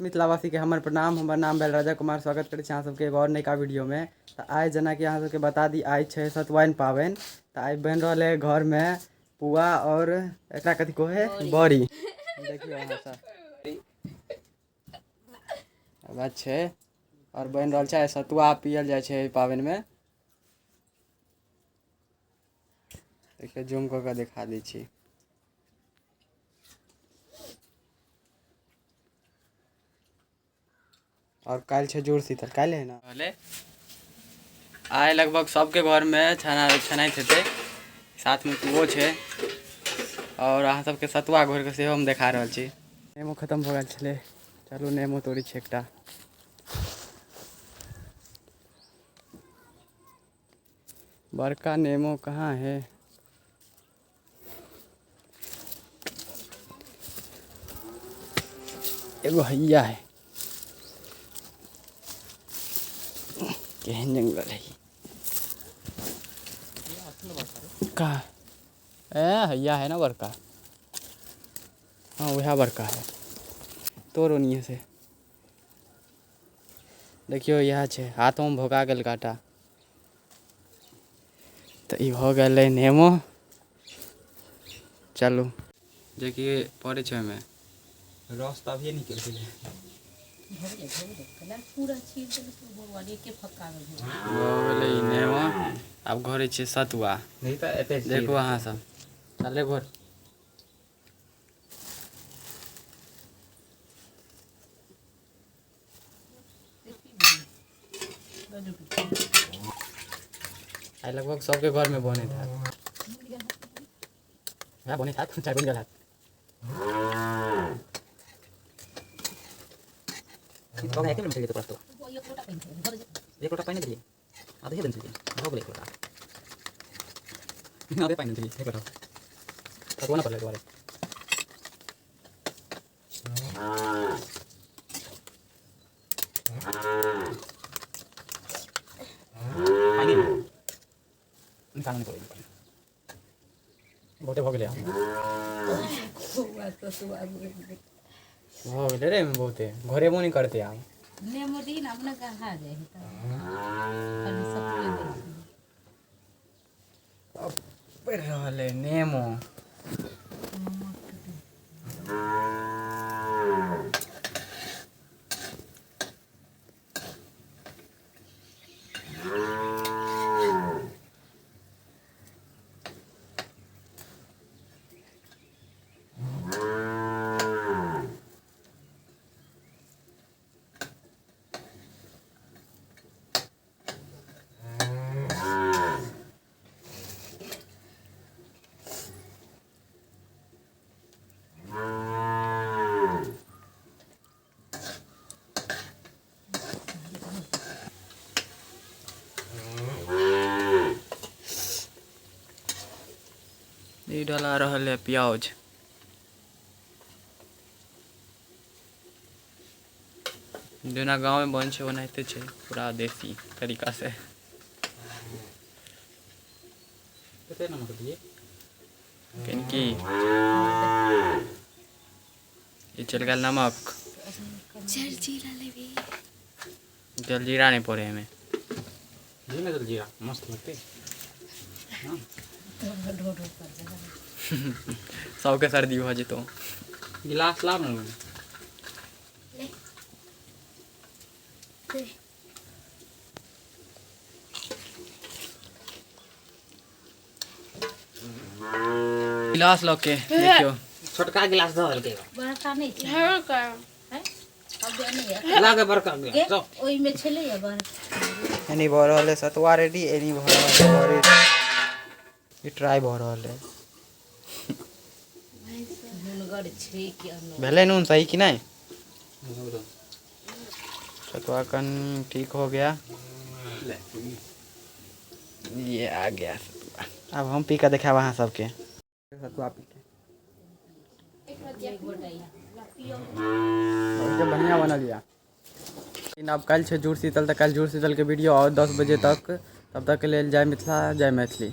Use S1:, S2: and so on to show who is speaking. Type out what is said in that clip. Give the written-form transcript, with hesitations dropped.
S1: मिथिलावासी के हमर प्रणाम। हमर नाम भेल राजा कुमार। स्वागत करै छी अहाँ सबके एगो और नयका वीडियो में। तऽ आइ जेनाकि अहाँ सबके बता दी, आइ छै सतुआइन पाबनि। तऽ आइ बनि रहल है घर में पुआ और एकरा कथी कहै है, बड़ी। देखियौ अहाँ सब बात छै और बनि रहल छै। आइ सतुआ पियल जाइ छै एहि पाबनि में। देखियौ जूम कऽ कऽ देखा दै छी। और काल्हि छै जुड़ शीतल, काल्हि है ना। आइ लगभग सबके घरमे छना छनाइत हेतै, साथमे पुओ छै और अहाँ सबके सतुआ घोरिके सेहो हम देखा रहल छी। नेमो खतम भऽ गेल छलै, चलू नेमो तोड़ै छी एकटा। बड़का नेमो कहाँ है? एगो हैया है। केहन जंगल है का? ए हैया है ना बड़का। हाँ वह बड़का है। तोड़ो नहीं से। देखियौ इएह छै, हाथोमे भोका गेल काँटा। तऽ ई भऽ गेलै नेमो। चलू जेकि पड़ै छै ओहिमे
S2: रस तऽ अभिये निकलि गेलै।
S1: भऽ गेलै ई नेमो। आब घोरै छियै सतुआ।
S2: नहीं तऽ एते
S1: देखू अहाँ सब चले घोर। आइ लगभग सबके घरमे बनैत हैत। वएह बनैत हैत, चाय बनि गेल हैत।
S2: एक लोटा पानि देलियै, आधे देने छलियै, भऽ गेलै एक लोटा। आधे पानि देने छलियै, एक लोटा सतुआ ना पड़लै दुआरे। पानि निकालऽ नहि पड़ै,
S1: बहुते भऽ गेलै। भऽ गेलै रे बहुते, घोरेबो नहि करतै आब।
S3: नेमो दी ने अपना कहाँ जाइ है तऽ खाली सतुए दै छै।
S1: अब पड़ि रहल है नेमो। ई डला रहल है प्याज। जेना गाँवमे बन छै ओनाहिते छै, पूरा देसी तरीका से।
S2: कते नमक दियै?
S1: कनि ई चलि गेल नमक।
S4: जलजीरा लेबी?
S1: जलजीरा नहि पड़े एहिमे।
S2: दियै ने जलजीरा, मस्त लगतै।
S1: सबके सर्दी भऽ जेतौ।
S2: गिलास लाब ने।
S1: गिलास लऽ के देखियौ।
S2: छोटका गिलास दऽ देलकै।
S3: बड़का नहि छै। हैं? अब नहि है।
S2: लागे बड़का गिलास दऽ।
S3: ओहिमे छलैया बड़का।
S1: एनी भऽ रहल है सतुआ रेडी, एनी भऽ रहल है बड़ी। ई ट्राई भऽ रहल है।
S3: नुनगर छै कि अनून?
S1: भेलै नून सही कि नहि? सतुआ कन ठीक हो गया। ये आ गया सतुआ। अब हम पी कऽ देखायब अहाँ सबके सतुआ पी के। बहुते बढ़िया बनल यऽ। लेकिन आब काल्हि छै जुड़ शीतल, तऽ काल्हि जुड़ शीतलके वीडियो आओर 10 बजे तक। तब तकके लेल जय मिथिला, जय मैथिली।